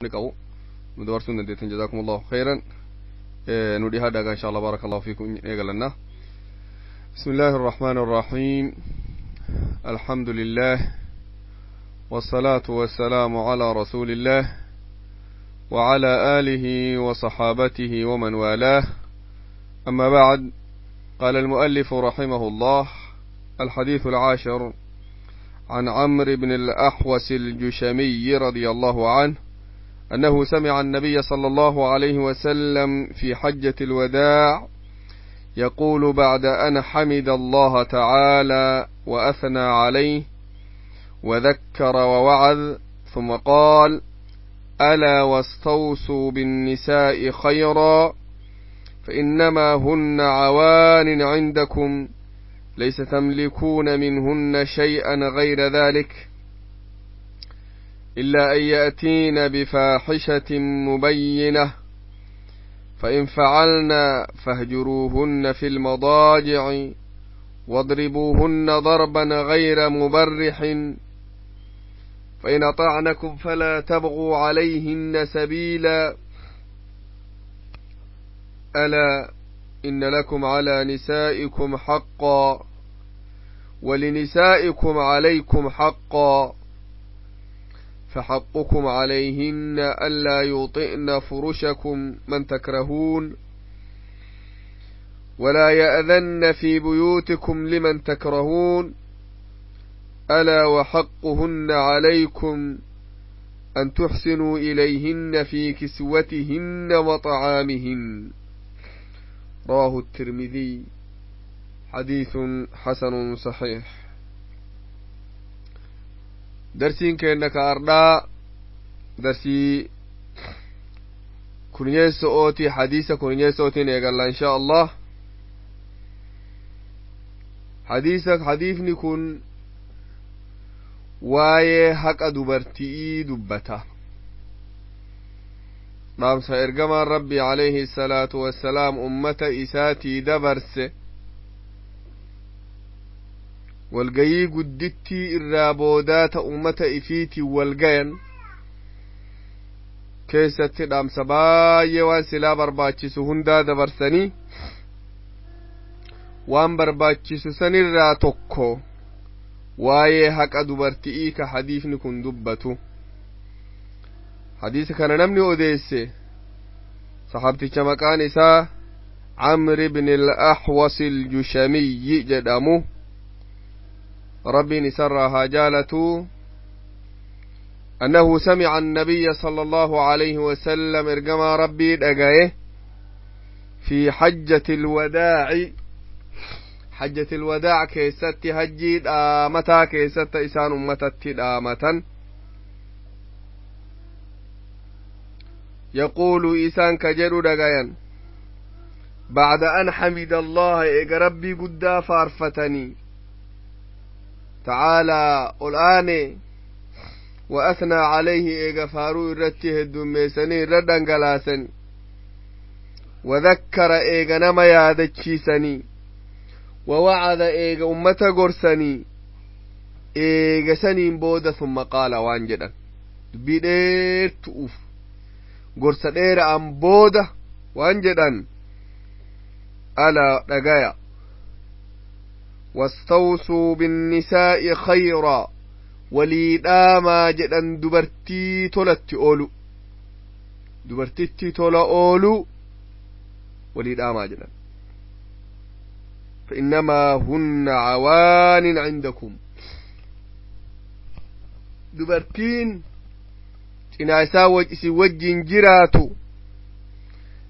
Namni qabu nu dabarsuu hin dandeettan. Jazaakumullahu khayran. Nu dhihaadhaa insha Allah. Barakallahu fiikum. Eegalanna. بسم الله الرحمن الرحيم. الحمد لله والصلاة والسلام على رسول الله وعلى آله وصحابته ومن والاه. أما بعد، قال المؤلف رحمه الله: الحديث العاشر، عن عمرو بن الأحوس الجشمي رضي الله عنه أنه سمع النبي صلى الله عليه وسلم في حجة الوداع يقول بعد أن حمد الله تعالى وأثنى عليه وذكر ووعظ، ثم قال: ألا واستوصوا بالنساء خيرا، فإنما هن عوان عندكم، ليس تملكون منهن شيئا غير ذلك، إلا أن يأتين بفاحشة مبينة، فإن فعلن فاهجروهن في المضاجع واضربوهن ضربا غير مبرح، فإن أطعنكم فلا تبغوا عليهن سبيلا، ألا إن لكم على نسائكم حقا ولنسائكم عليكم حقا، فحقكم عليهن ألا يوطئن فرشكم من تكرهون، ولا يأذن في بيوتكم لمن تكرهون، ألا وحقهن عليكم أن تحسنوا إليهن في كسوتهن وطعامهن. رواه الترمذي، حديث حسن صحيح. Darsiin keenna ka ardhaa darsii kunyeesso'ooti, hadiisa kunyeesso'ootiin eegalla insha Allah. Hadiisa hadiifni kun waa'ee haqa dubarti'ii dubbata. Dhaamsa ergamaan Rabbi alayhi salaatu wassalaam ummata isaatii dabarse walgayii guddittii irraa boodaata ummata ifiitiin walgayan keessatti dhaamsa baay'ee waan silaa barbaachisu hundaa dabarsanii, waan barbaachisu sanirraa tokko waa'ee haqa dubarti'ii ka hadiifni kun dubbatu. Hadiisa kana namni odeesse saxaabticha maqaan isaa Camri ibn al-Axwas al-Jushamiyyi jedhamu, Rabbiin isarraa haa jaalatu. أنه سمع النبي صلى الله عليه وسلم إرجما ربي دقايه في حجة الوداع. حجة الوداع كيست هجي دامتا كيست إسان أمتت دامة، يقول إسان كجر دقايا بعد أن حمد الله، إيق ربي قدا فارفتني تعالى الآن، وأثنى عليه، إيق فارو إرته الدميسني ردن قلاسني، وذكر، إيق نما يادتشيسني، ووعد، إيق أمة قرسني، إيق سنين بودة، ثم قال وانجدا بدير تؤف gorsa dheera'an booda waan jedhan: alaa, dhagaya، wastawsuu binnisaa'i khayraa, walii dhaamaa jedhan dubartii tolatti oolu, dubartitti tola oolu walii dhaamaa jedhan. فإنما هن عوان عندكم، dubartiin cinaa isaa isin wajjin jiraatu،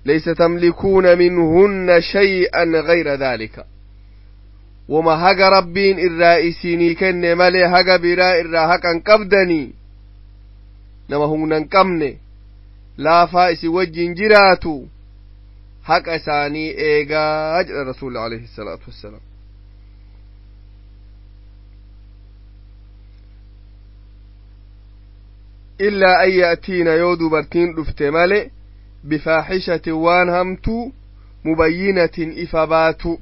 ليس تملكون منهن شيئا غير ذلك، wama haga Rabbiin irraa isinii kenne malee haga biraa irraa haqan qabdanii. Nama humna hin qabne, laafaa isin wajjin jiraatu, haqa isaanii eegaa jedha Rasuulli alayhi salaatu wassalaam. Illaa an ya'tiina, yoo dubartiin dhufte male، bifaaxishatin, waan hamtuu، mubayyinatin, ifa baatu.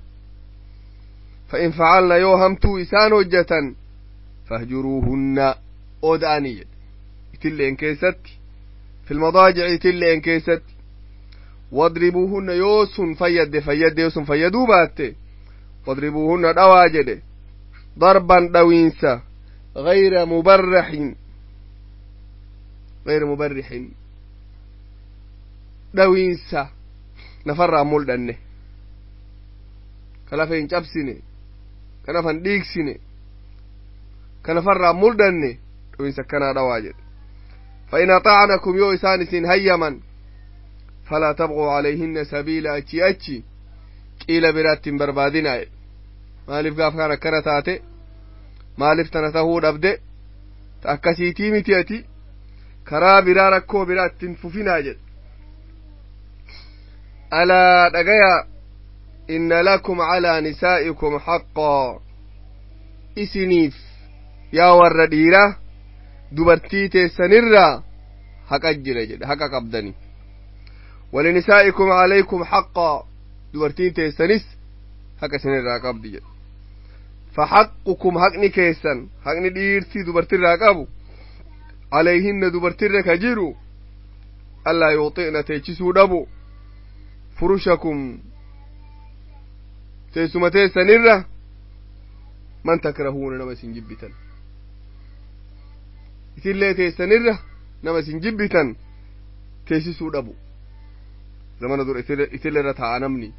فإن فعلن، yoo hamtuu isaan hojjatan، فاهجروهن, oda'anii jedhe itilleen keessatti، في Fi lmadaajici tilleen keessatti. Wadribuuhunna, yoo sun fayyadde fayyadde, yoo sun fayyaduu baatte, wadribuuhunna, dhawaa jedhe, darban, dhawiinsa, غير مبرح، غير مبرح، dhawiinsa nafarraa muldhanne, ka lafa hin cabsine, ka nafa hin dhiigsine, ka nafarraa muldhanne, dhawiinsa akkanaa dhawaa jedhe. فإن أطعنكم, yoo isaan isin hayyaman, فلا تبغوا عليهن سبيلا, achi achi qiila biraatti hin barbaadinaa. Maaliif gaaf kaan akkana taate? Maaliif tana tahuu dhabde? Ta akkasiitii miti, ati karaa biraa rakkoo biraa ittiin fufinaa jedhe. Alaa, dhagaya, inna lakum calaa nisaa'ikum haqqaa, isiniif yaa warra dhiiraa dubartii teessanirraa haqa jira jedhe, haqa qabdani. Walinisaa'ikum calaykum haqqaa, dubartiin teessanis haqa isinirraa qabdi jedhe. فحقكم, haqni keessan, haqni dhiirtii dubartirraa qabu, calayhinna, dubartirra ka jiru, allaa yuuxi'na, teechisuu dhabu, furushakum, teessuma teessanirra, man takrahuuna, nama isin jibbitan. Isillee teessanirra nama isin jibbitan teessisuu dhabu. Zamana dur isilirra taa'a namni,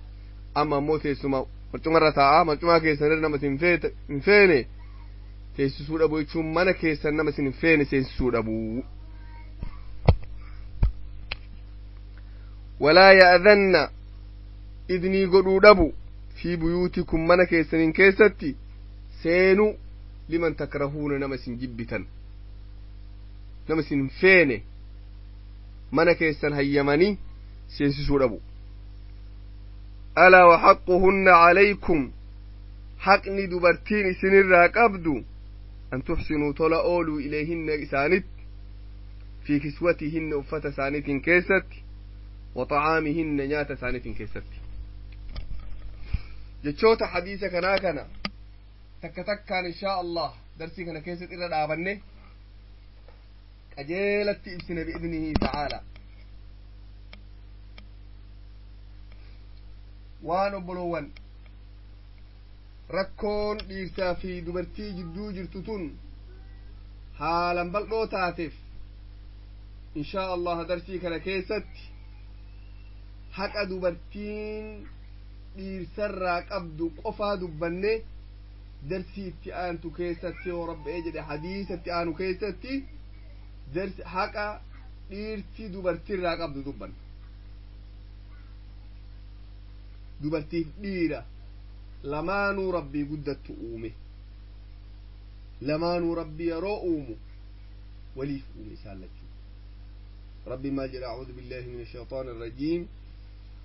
amma ammoo teessuma marcumarra taa'a. Marcumaa keessanirra nama isin hin feene teessisuu dhabu jechuun mana keessan nama isin hin feene seensisuu dhabu. Walaa ya'dhanna, idnii godhuu dhabu, fi buyuutikum, mana keessaniin keessatti seenu, liman takrahuuna, nama isin jibbitan, nama isin hin feene mana keessan hayyamanii seensisuu dhabu. Alaa waxaquhunna calaykum, haqni dubartiin isinirraa qabdu, an tuxsinuu, tola ooluu, ilayhinna, isaanitti, fi kiswatihinna, uffata isaaniitiin keessatti, wa طacaamihinna, nyaata isaaniitiin keessatti. Jechoota hadiisa kanaa kana takka takkaan inshaa Allah darsii kana keessatti irra dhaabanne qajeelatti ibsine biidnihi ta'aalaa. Waan obboloowwan, rakkoon dhiirsaa fi dubartii jidduu jirtu tun haalan bal'oo taateef, inshaa Allah darsii kana keessatti haqa dubartiin dhiirsarraa qabdu qofaa dubbanne. Darsii itti aantu keessatti, yoo Rabbi jedhe, hadiisa itti aanu keessatti darsi haqa dhiirti dubartiirraa qabdu dubbanna. Dubartiif dhiira lamaanuu Rabbii guddattu uume. Lamaanuu Rabbii yeroo uumu waliif uume isaan lachuu. Rabbi maal jedha? أعوذ بالله من الشيطان الرجيم.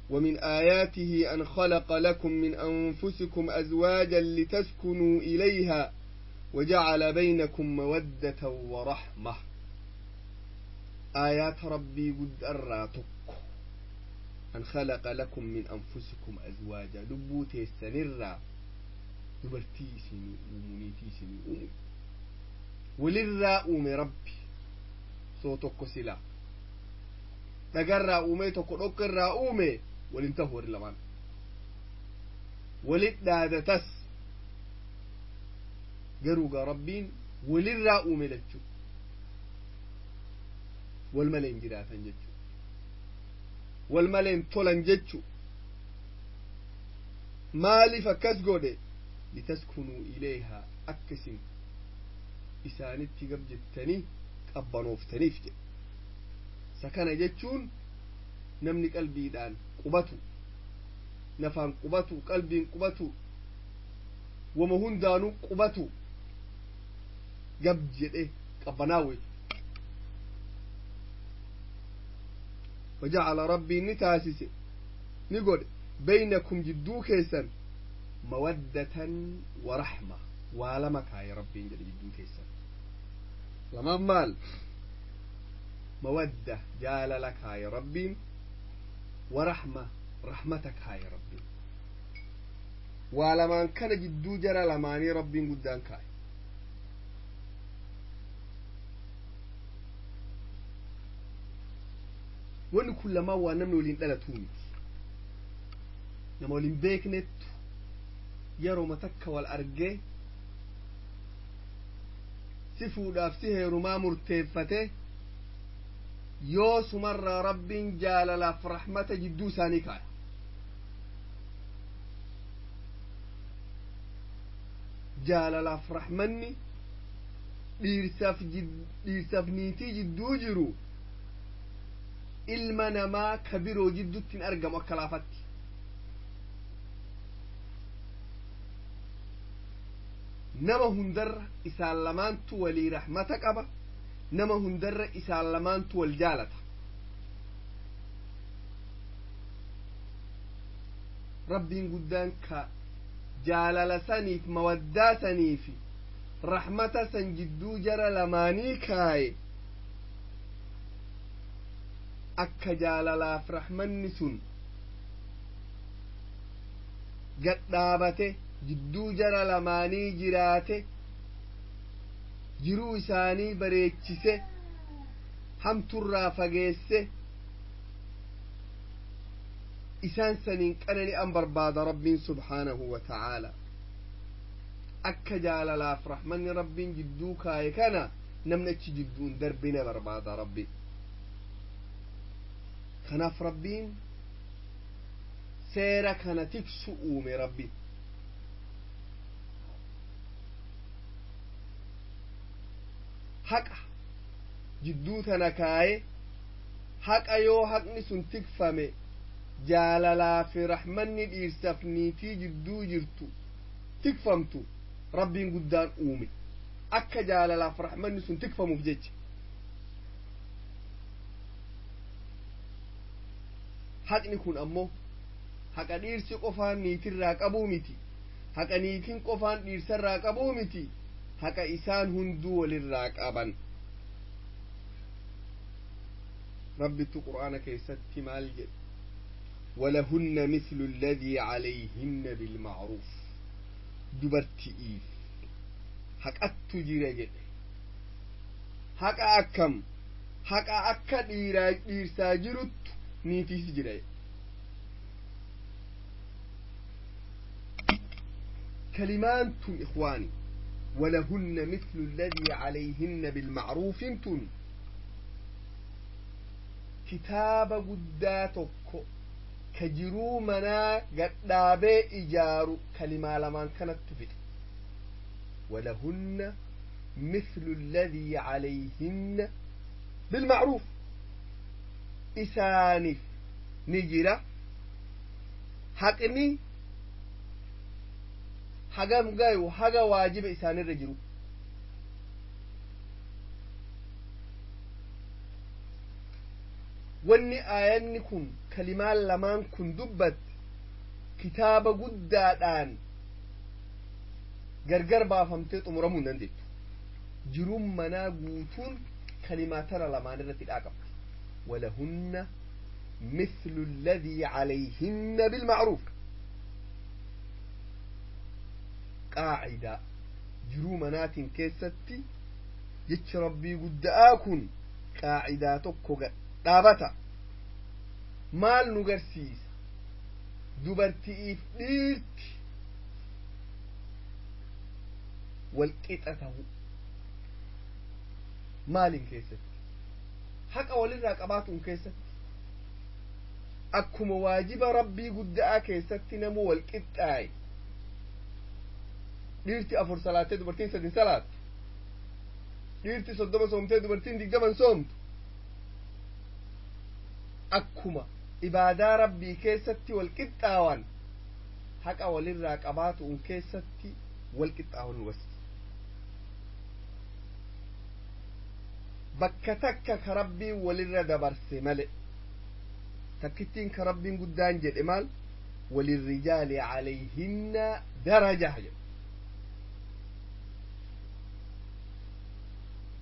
ومن آياته أن خلق لكم من أنفسكم أزواجا لتسكنوا إليها وجعل بينكم مودة ورحمة. آيات ربي قد أراتك أن خلق لكم من أنفسكم أزواجا, lubbuu teessanirraa dubartii isinii uumu, niitii isinii uumu, walirraa uume Rabbi. Soo tokko silaa dhagarraa uume, tokko dhoqqirraa uume, walin tahu. Warri lamaan walit dhaadatas. Garuu gaa Rabbiin walirraa uume lachuu, wal malee hin jiraatan jechuu, wal malee hin tolan jechu. Maaliif akkas godhe? Litaskunuu ilayhaa, akka isin isaanitti gab jettanii qabbanooftaniif jedhe. Sakana jechuun namni qalbiidhaan qubatu, nafaan qubatu, qalbiin qubatu, wama hundaanuu qubatu, gab jedhe qabbanaawe. وجعل, ربي نتاسس نقول, بينكم, jidduu keessan, مودة ورحمة, waa lama kaaye Rabbiin jedhe jidduu keessan lamaan. Maal? Mawadda, jaalala kaaye Rabbiin, ورحمة, rahmata kaaye Rabbiin. Waa lamaan kana jidduu jara lamaanii Rabbiin guddaan kaaye. Wanni kun lamaan waan namni waliin dhalatuu miti. Nama waliin beeknettu yeroo takka wal argee si fuudhaaf si heerumaa murteeffate, yoo sumarraa Rabbiin jaalalaaf rahmata jidduu isaanii kaaya. Jaalalaaf rahmanni dhiirsaaf niitii jidduu jiru ilma namaa ka biroo jidduutti hin argamu akka laafatti. Nama hundarra isaan lamaantu walii rahmata qaba, nama hundarra isaan lamaantu wal jaalata. Rabbiin guddaan ka jaalala saniif, mawaddaa saniif, rahmata san jidduu jara lamaanii kaaye, akka jaalalaaf rahmanni sun gadhaabate jidduu jara lamaanii jiraate, jiruu isaanii bareechise, hamturraa fageesse, isaan saniin qanani an barbaada Rabbiin subhaanahu wa ta'aala. Akka jaalalaaf rahmanni Rabbiin jidduu kaaye kana namni achi jidduun darbine barbaada Rabbi. Kanaaf Rabbiin seera kana tiksu uume. Rabbi haqa jidduu tana kaaye. Haqa yoo haqni sun tikfame, jaalalaa fi rahmanni dhiirsaaf niitii jidduu jirtu tikfamtu. Rabbiin guddaan uume akka jaalalaaf rahmanni sun tikfamuuf jecha. Haqni kun ammoo haqa dhiirsi qofaan niitirraa qabuu miti, haqa niitiin qofaan dhiirsarraa qabuu miti, haqa isaan hunduu walirraa qaban. Rabbittu Qur'aana keessatti maal jedhe? ولهن مثل الذي عليهن بالمعروف. Dubarti'iif haqattu jira jedhe. Haqa akkam? Haqa akka dhiiraa dhiirsaa jiruttu niitiis jira. Kalimaan tun, ikhwaani, ولهن مثل الذي عليهن بالمعروف tun kitaaba guddaa tokko ka jiruu manaa gadhaabee ijaaru kalimaa lamaan kanattu fixe. ولهن مثل الذي عليهن بالمعروف. Isaaniif ni jira haqni hagam gayu, haga waajiba isaanirra jiru. Wanni aayanni kun, kalimaan lamaan kun dubbatte, kitaaba guddaadhaan gargar baafamtee xumuramuu hin dandeettu. Jiruun manaa guutuun kalimaa tana lamaan irratti dhaaqabdi. ولهن مثل الذي عليهن بالمعروف. قاعدة jiruu manaatiin keessatti jecha Rabbii guddaa kun qaacidaa tokko dhaabata. Maal nu garsiisa? Dubarti'iif dhiirti walqixa ta'u maalin keessatti? Haqa walirraa qabaatuun keessatti. Akkuma waajiba Rabbii guddaa keessatti namu walqixxaaye, dhiirti afur salaattee dubartiin sadin salaattu, dhiirti 30 soomtee dubartiin 20 soomtu, akkuma ibaadaa Rabbii keessatti wal qixxaawan, haqa walirraa qabaatuun keessatti wal qixxaawan wasti. Bakka takka ka Rabbiin walirra dabarse male, takkittiin ka Rabbiin guddaan jedhe maal? وللرجال عليهن درجة jedhe.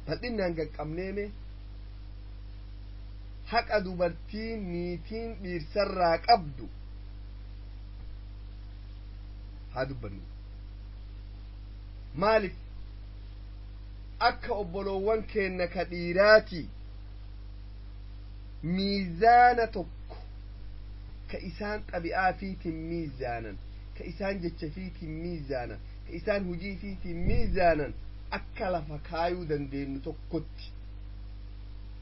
Bal'inaan qaqqabneeme haqa dubartiin niitiin dhiirsarraa qabdu haa dubbannu. Maaliif akka obboloowwan keenna ka dhiiraati Miizaana tokko ka isaan xabi'aa fiitiin miizaanan, ka isaan jecha fiitiin miizaanan, ka isaan hujii fiitiin miizaanan akka lafa kaayuu dandeenyu tokkotti.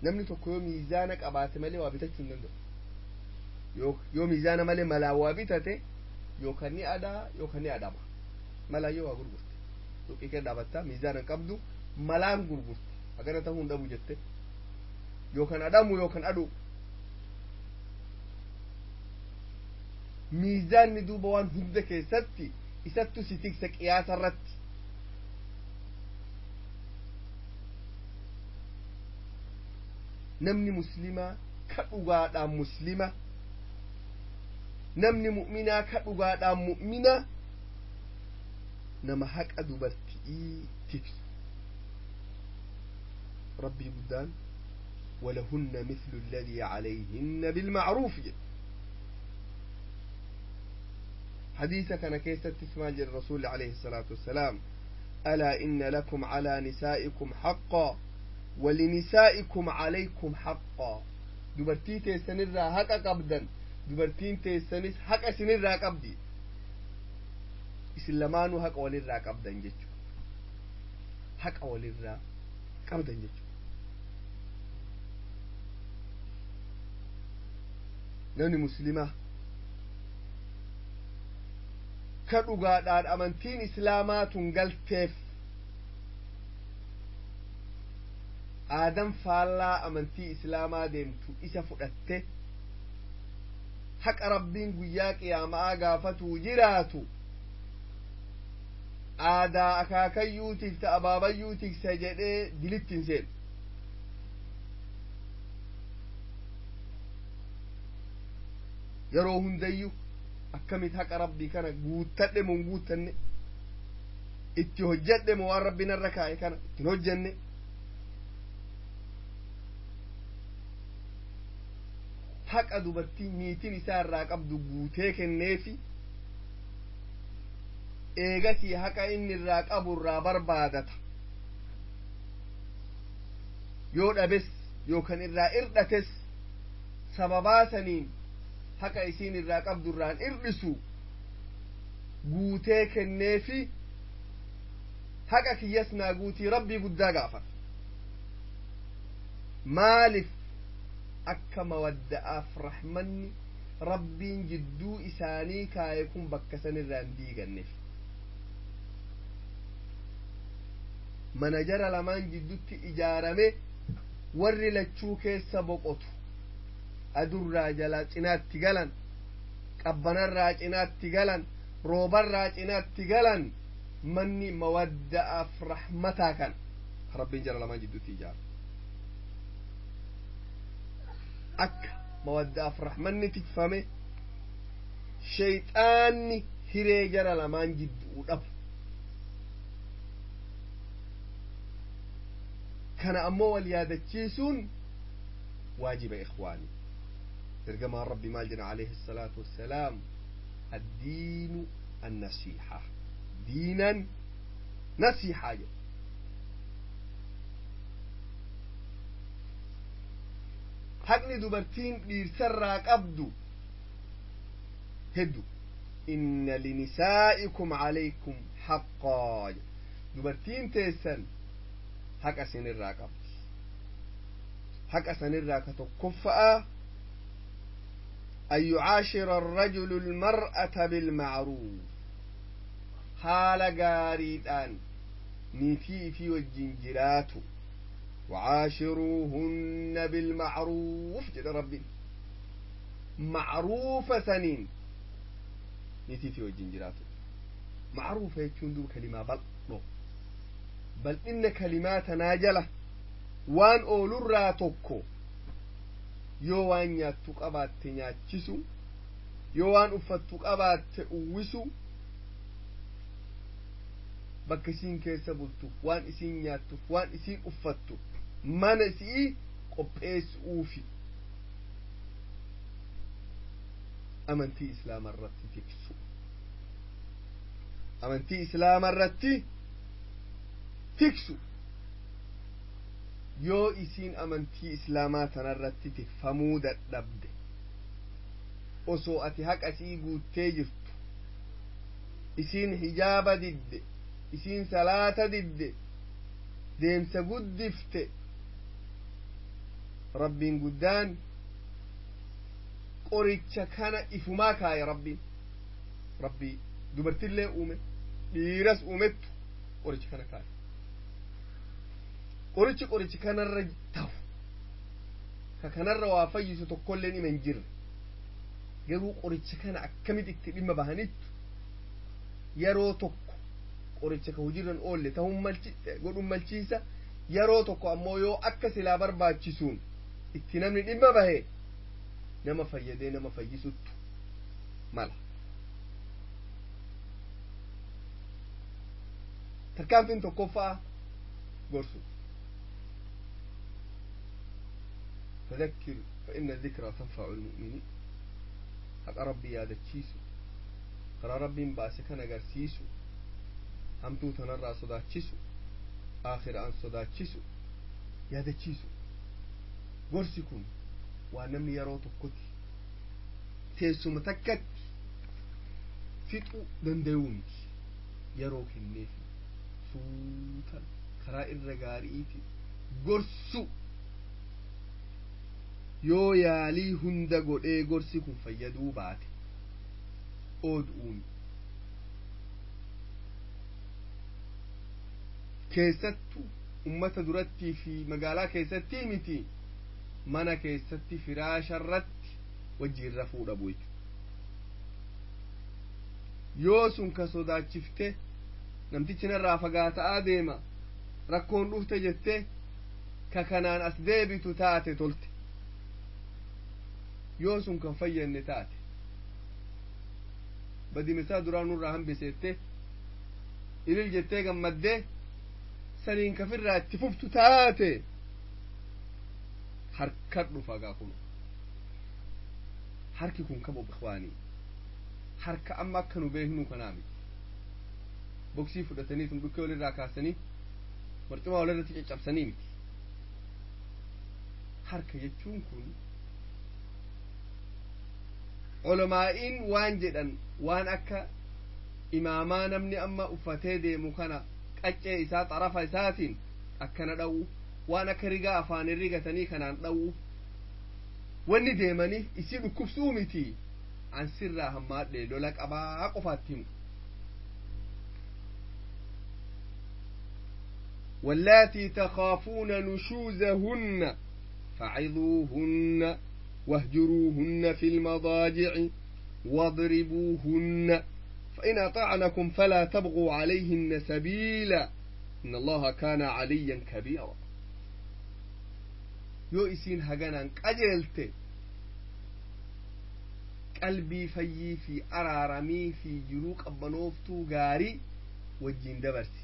Namni tokko yoo miizaana qabaate malee waa bitachuu hin danda'u. Yoo miizaana malee malaa waa bitate, yookaan ni adaa yookaan ni adama. Malaa yoo waa gurgurte, suuqii kee dhaabattaa, miizaana hin qabdu, malaan gurgurte, hagana ta'uu hin dhabu jette, yookaan adamu yookaan aduu. Miizaanni duuba waan hunda keessatti isattu si tiksa qiyaasa irratti. Namni muslimaa ka dhugaadhaan muslima, namni mu'minaa ka dhugaadhaan mu'mina, nama haqa dubartii tiksu. Rabbii guddaan ولهن مثل الذي عليهن بالمعروف. حديث كان كيسة تسمع الرسول عليه الصلاة والسلام: ألا إن لكم على نسائكم حقا ولنسائكم عليكم حقا. Dubartii teessanirraa haqa qabdan, dubartiin teessanis haqa isinirraa qabdi, isin lamaanuu haqa walirraa qabdan jechu, haqa walirraa qabdan jechu. Namni muslimaa ka dhugaadhaan amantiin islaamaa tun galteef, aadan faallaa amantii islaamaa deemtu isa fudhatte, haqa Rabbiin guyyaa qiyaamaa gaafatuu jiraatu aadaa akaakayyuutiif ta abaabayyuu tiksa jedhee dilitti hin seenu. Yeroo hundayyuu akkamit haqa Rabbii kana guuttadhe moo hin guuttanne, itti hojjedhe moo waan Rabbiin irra kaa'e kana ittiin hojjenne, haqa dubartii niitiin isaa irraa qabdu guutee kenneefi, eegasii haqa inni irraa qabu irraa barbaadata. Yoo dhabes yookaan irraa irdhates, sababaa saniin haqa isiin irraa qabdu irraan irdhisu, guutee kenneefi, haqa kiyyas naa guutii Rabbii guddaa gaafata. Maaliif? Akka mawadda'aaf rahmanni Rabbiin jidduu isaanii kaaye kun bakka san irraa hin diiganneef. Mana jara lamaan jiddutti ijaarame warri lachuu keessa boqotu, adurraa jalaa cinaatti galan, qabbanarraa cinaatti galan, roobarraa cinaatti galan, manni mawadda'aaf rahmataa kan Rabbiin jara lamaan jiddutti ijaara akka mawadda'aaf rahmanni tikfame, shayxaanni hiree jara lamaan jidduu dhabu. Kana ammoo wal yaadachiisuun waajiba, ikhwaani. Ergamaan Rabbi maal jedha alayhi الصلاة والسلام? الدين النصيحة، دينا نصيحة jedha. Haqni dubartiin dhiirsarraa qabdu heddu. Inna linisaa'ikum calaykum haqqaa, dubartiin teessan haqa isinirraa qabdi. Haqa sanirraa ka tokkoffa'a أن يعاشر الرجل المرأة بالمعروف، haala gaariidhaan niitii ifii wajjin jiraatu. وعاشروهن بالمعروف jedha Rabbiin. Macruufa saniin niitii ifii wajjin jiraatu. Macruufa jechuun duuba kalimaa bal'o, bal'inna kalimaa tanaa jala waan oolurraa tokko, yoo waan nyaattu qabaatte nyaachisu, yoo waan uffattu qabaatte uwwisu, bakka isiin keessa bultu, waan isiin nyaattu, waan isiin uffattu, mana isii qopheessuufi, amantii islaama irratti tiksu, amantii islaama irratti tiksu. Yoo isiin amantii islaamaa tanarratti tikfamuu dadhabde, osoo ati haqa isii guuttee jirtu isiin hijaaba didde, isiin salaata didde, deemsa guddifte, rabbiin guddaan qoricha kana ifumaa kaaye. Rabbiin rabbii dubartillee uume, dhiiras uumettu qoricha kana kaaye. Qorichi kanarra ta'u ka kanarra waa fayyisu tokkollee dhima hin jirre. Garuu qoricha kana akkamitti itti dhimma bahanittu, yeroo tokko qoricha ka hojiirran oolle ta'uun malchi godhuun malchiisa, yeroo tokko ammoo yoo akka silaa barbaachisuun itti namni dhimma bahe nama fayyadee nama fayyisuttu mala. Tarkaanfiin tokkoffaa gorsu. فذكر فإن الذكرى تنفع المؤمنين. حق ربي yaadachiisu, karaa rabbiin baase kan agarsiisu, hamtuu tanarraa sodaachisu, aakhiraan sodaachisu, yaadachiisu. Gorsi kun waa namni yeroo tokkotti teessuma takkatti fixuu danda'uu miti. Yeroo kenneefi suuta karaa irra gaari'iiti gorsu. Yoo yaalii hunda godhee gorsi kun fayyaduu baate, odu'uun keessattu ummata durattii fi magaalaa keessattii miti, mana keessatti firaasharratti wajjiin rafuu dhabu jechuudha. Yoo sun ka sodaachifte namtichi narraa fagaata'aa deema, rakkoon dhufte jette, ka kanaan as deebitu taate tolte. Yoo sun kan fayyanne taate, badimisaa duraa nurraa hambiseette ilil jettee gammaddee saniin kafirraa itti fuftu taate, harka dhufa gaa. Kun harki kun kabo ikhwaanii, harka amma akka nu beeknu kanaa miti. Boksii fudhatanii tun dhukkee walirraa kaasanii barcumaa walirratti caccabsanii miti. Harka jechuun kun ulamaa'iin waan jedhan, waan akka imaamaa namni amma uffatee deemu kana qaccee isaa xarafa isaatiin akkana dha'u, waan akka rigaa afaanin rigatanii kanaan dha'u. Wanni deemaniif isii dhukkubsuu miti, an sirraa hammaadhe lola qabaa qofaatti himu. واللاتي تخافون نشوزهن فعظوهن واهجروهن في المضاجع واضربوهن، فإن أطعنكم فلا تبغوا عليهن سبيلا، إن الله كان عليا كبيرا. Yoo isiin haganaan qajeelte, qalbii fayyii fi araaramii fi jiruu qabbanooftuu gaarii wajjiin dabarsi,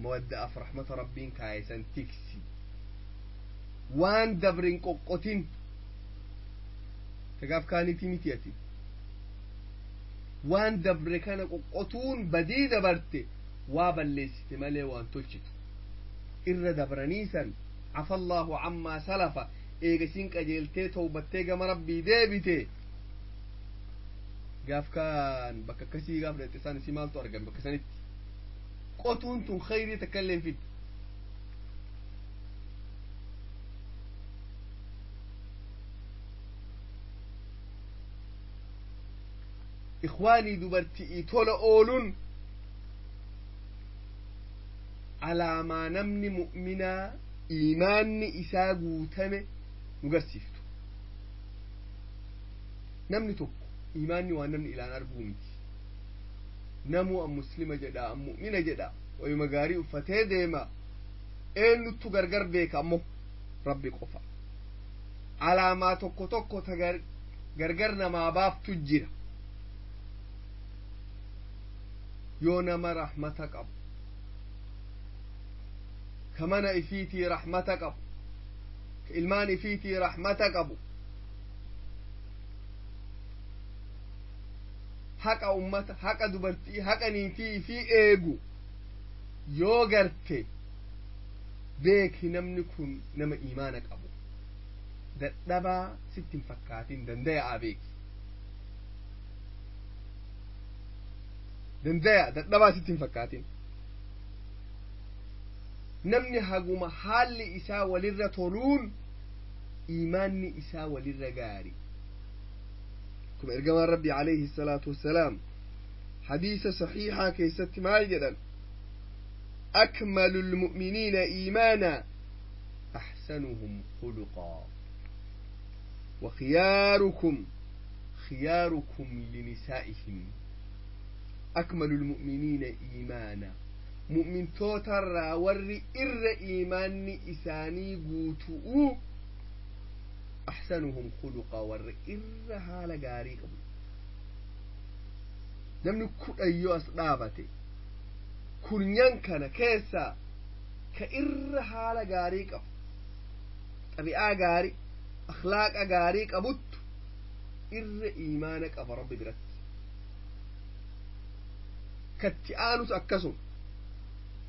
mawadda'aaf rahmata rabbiin kaayesan tiksi, waan dabrin qoqqotin tagaaf kaanitii miti. Ati waan dabre kana qoqqotuun badii dabarte waa balleessite malee waan tolchitu. Irra dabraniisan عفا الله عما سلف. Eegasiin qajeeltee towbattee gama rabbii deebite, gaaf kaan bakka akkasii gaaf dhaqxe isaan isii maaltu argame? Bakka sanitti qotuun tun khayrii takka illee hin fiddu. Ikhwaanii, dubartii tola ooluun alaamaa namni mu'minaa iimaanni isaa guutame nu garsiiftu. Namni tokko iimaanni waan namni ilaan arguu miti. Namuu an muslima jedha, an mu'mina jedha, wayuma gaarii uffatee deema. Eenyuttu gargar beeka? Ammoo rabbi qofa. Alaamaa tokko tokko ta gargar namaa baaftu jira. Yoo nama rahmata qabu, ka mana ifiitii rahmata qabu, ka ilmaan ifiitii rahmata qabu, haqa ummata, haqa dubartii, haqa niitii ifii eegu yoo garte Beeki, namni kun nama iimaana qabu, dadhabaa sitti hin fakkaatin. Dandaya'a beeki, dandaya, dadhabaa sitti hin fakkaatin. Namni haguma haalli isaa walirra toluun iimaanni isaa walirra gaari. Kuma ergamaan Rabbi alayhi salaatu wassalaam hadiisa saxiixaa keessatti maal jedhan? أكمل المؤمنين إيمانا أحسنهم خلقا، وخياركم خياركم لنسائهم. أكمل المؤمنين إيمانا، مؤمن توتر ور إر إيمان إساني قوتؤ، أحسنهم خلقا ور إر هال غاري قبل. Namni 10 yoo as dhaabate, kurnyan kana keessa ka irra haala gaarii qabu, xabi'aa gaarii, akhlaaqa gaarii qabuttu irra iimaana qaba Rabbi biratti. Katti aanus akkasuma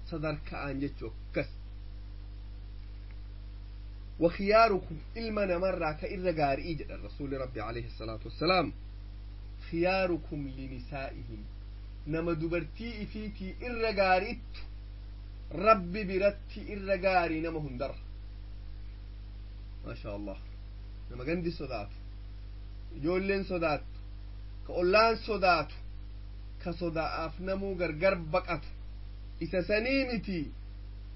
sadarka'aan jechuu akkas. وخياركم ilma namarraa ka irra gaarii jedhan Rasuuli Rabbi alayhi salaatu wassalaam, خياركم لنسائهم، nama dubartii ifiitii irra gaariittu Rabbi biratti irra gaarii nama hundarra. Maasha Allah, nama gandi sodaatu, ijoolleen sodaattu, ka ollaan sodaatu, ka sodaa'aaf namuu gargar baqatu isa sanii miti.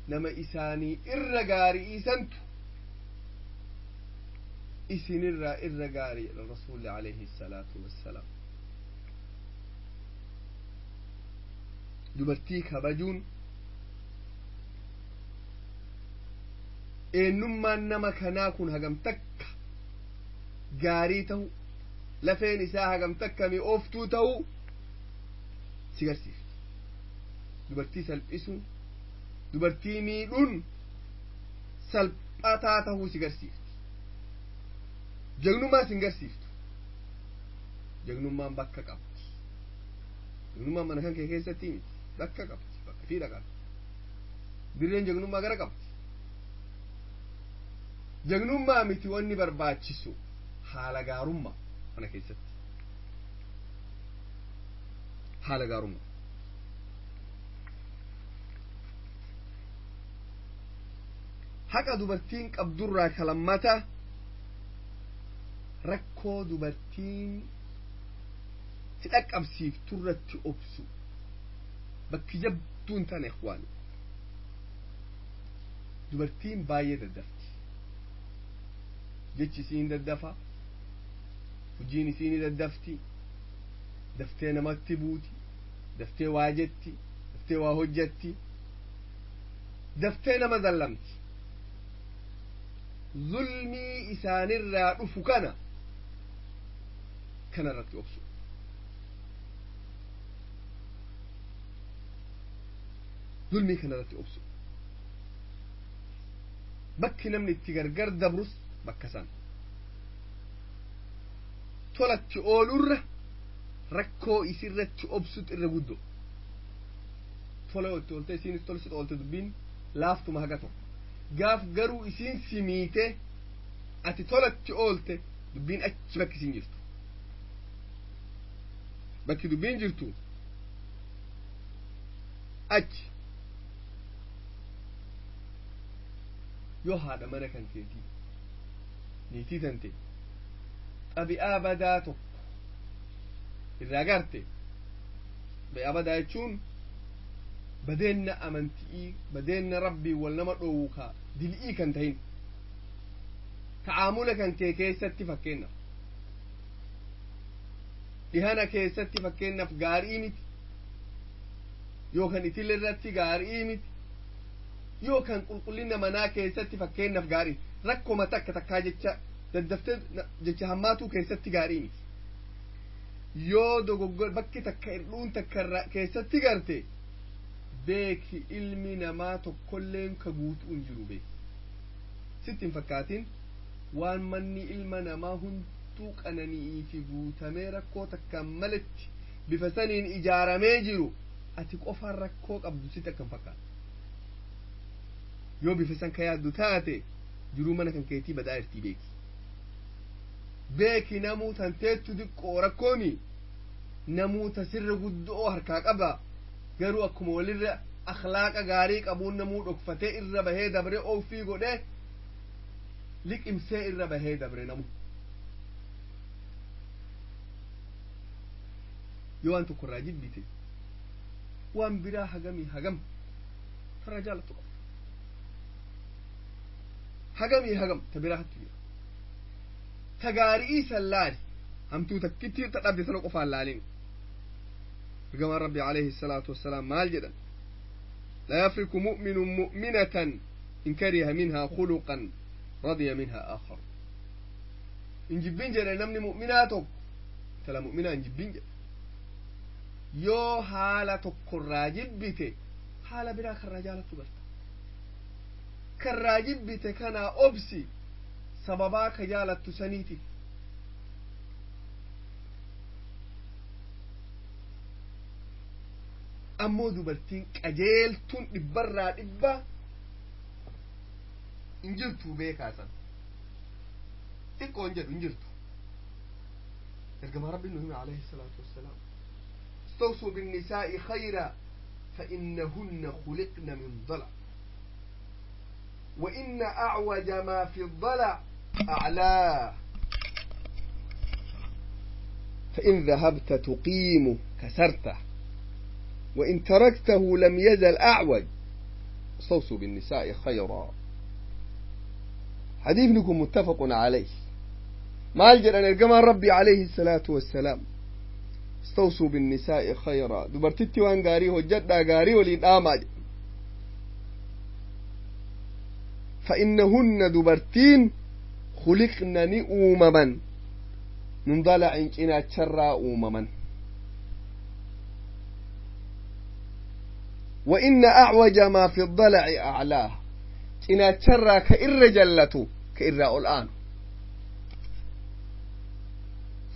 Nama isaanii irra gaarii isantu isinirraa irra gaarii jedha Rasuulli alayhi salaatu wassalaam. Dubartii kabajuun eenyummaan nama kanaa kun hagam takka gaarii ta'u, lafeen isaa hagam takka mi'ooftuu ta'u si garsiifti. Dubartii salphisuun, dubartii miidhuun salphataa tahuu si garsiifti. Jagnummaa sin garsiiftu. Jagnummaan bakka qabdi. Jagnummaan mana kan kee keessatti miti, bakka qabdi, bakka fiidha qabdi. Dirreen jagnummaa gara qabdi. Jagnummaa miti wanni barbaachisu, haala gaarummaa mana keessatti, haala gaarummaa. Haqa dubartiin qabdurraa kalammata rakkoo dubartiin si dhaqqabsiifturratti obsu. Bakki jabduun tana, ikhwaani. Dubartiin baay'ee daddafti. Jechi isiin daddafa, hojiin isiin daddafti, daftee namatti buuti, daftee waa jetti, daftee waa hojjetti, daftee nama zallamti. Zulmii isaanirraa dhufu kana irratti obsu. Zulmii kana irratti obsu. Bakki namni itti gargar dabrus bakka san. Tolatti oolurra rakkoo isirratti obsut irra guddo. Tola yoo itti oolte, isiinis tolsit oolte, dubbiin laaftuma haga tokko. Gaaf garuu isiin simiite, ati tolatti oolte, dubbiin achi bakki isiin jirtu, bakki dubbiin jirtu achi. Yoo haadha mana kan keetii, niitii tante, xabi'aa badaa tokko irraa garte, xabi'aa badaa jechuun badeenna amanti'ii, badeenna Rabbii wal nama dhoowwu, kaa dil'ii kan tahin, ta'aamula kan kee keessatti fakkeennaaf, dhihana keessatti fakkeennaaf gaarii miti, yookaan itille irratti gaarii miti, yookaan qulqullina manaa keessatti fakkeennaaf gaarii, rakkoma takka takkaa jecha daddaftee jecha hammaatuu keessatti gaarii miti, yoo dogoggor bakki takka hirdhuun takka irra keessatti garte, beeki, ilmi namaa tokkolleen ka guutuu hin jiru. Beeki, sitti hin fakkaatin waan manni ilma namaa hunduu qanani'ii fi guutamee rakkoo takkaan maletti bifa saniin ijaaramee jiru. Ati qofaan rakkoo qabdu sitti akka hin fakkaatu. Yoo bifa san ka yaaddu taate jiruu mana kan keetii badaa irtii beeki. Beeki namuu tanteettu diqqoo rakkoomi namuu ta sirra guddoo harkaa qaba garuu akkuma walirra akhlaaqa gaarii qabuun namuu dhokfatee irra bahee dabre ofii godhee liqimsee irra bahee dabre namu. Yoo waan tokko irraa jibbite waan biraa hagamii hagam tarra jaalattu qaba. Hagamii hagam ta biraa hattu jira. Ta gaarii san laali hamtuu takkitti ta dhabde sana qofaan laalin. Ergamaan Rabbi alayhi salaatu wassalaam maal jedhan? لا يفرك مؤمن مؤمنة إن كره منها خلقا رضي منها آخر. إن جبين جرى نمني مؤمناتك تلا مؤمنة إن جبين جرى yoo haala tokkorraa jibbite haala biraa karraa jaalattu garta karraa jibbite kanaa obsi sababaa ka jaalattu saniitiif. Ammoo dubartiin qajeeltuun dhibbarraa dhibba hin jirtu beekaasan xiqqoo hin jedhu hin jirtu. Ergamaa Rabbiin nu hime alayhi salaatu wassalaam استوصوا بالنساء خيرا فإنهن خلقن من ضلع وإن أعوج ما في الضلع أعلاه فإن ذهبت تقيمه كسرته وإن تركته لم يزل أعوج. استوصوا بالنساء خيرا. حديثكم متفق عليه. ما الجر أن الجمال ربي عليه الصلاة والسلام استوصوا بالنساء خيرا dubartitti waan gaarii hojjadhaa gaarii waliin dhaamaa jedhe. فإنهن dubartiin خلقن ni uumaman من ضلع cinaacharraa uumaman. وإن أعوج ما في الضلع أعلاه cinaacharraa ka irra jallatu ka irraa ol aanu